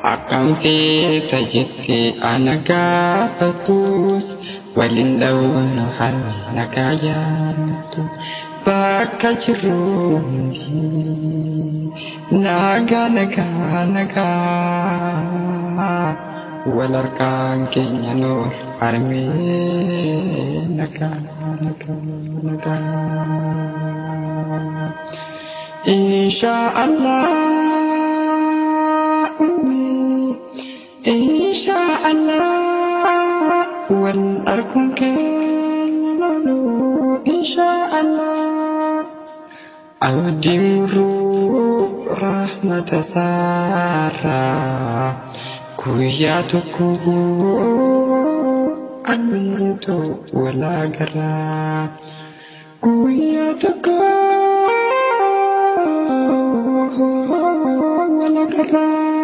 Akkam feeta jettee ana gaafatus, waliin dha'uun harmi nagaa yaamtu. Bakka jirru hundi nagaa nagaa nagaa, wal harkaan keenya nool harmee nagaa nagaa nagaa. Insha Allah ummi, insha Allah wal arguun keenya noolu insha Allah. Abdii muruu rahmata isaarraa guyyaa tokko almeetu wal agarraa. Guyyaa tokko wal agarraa.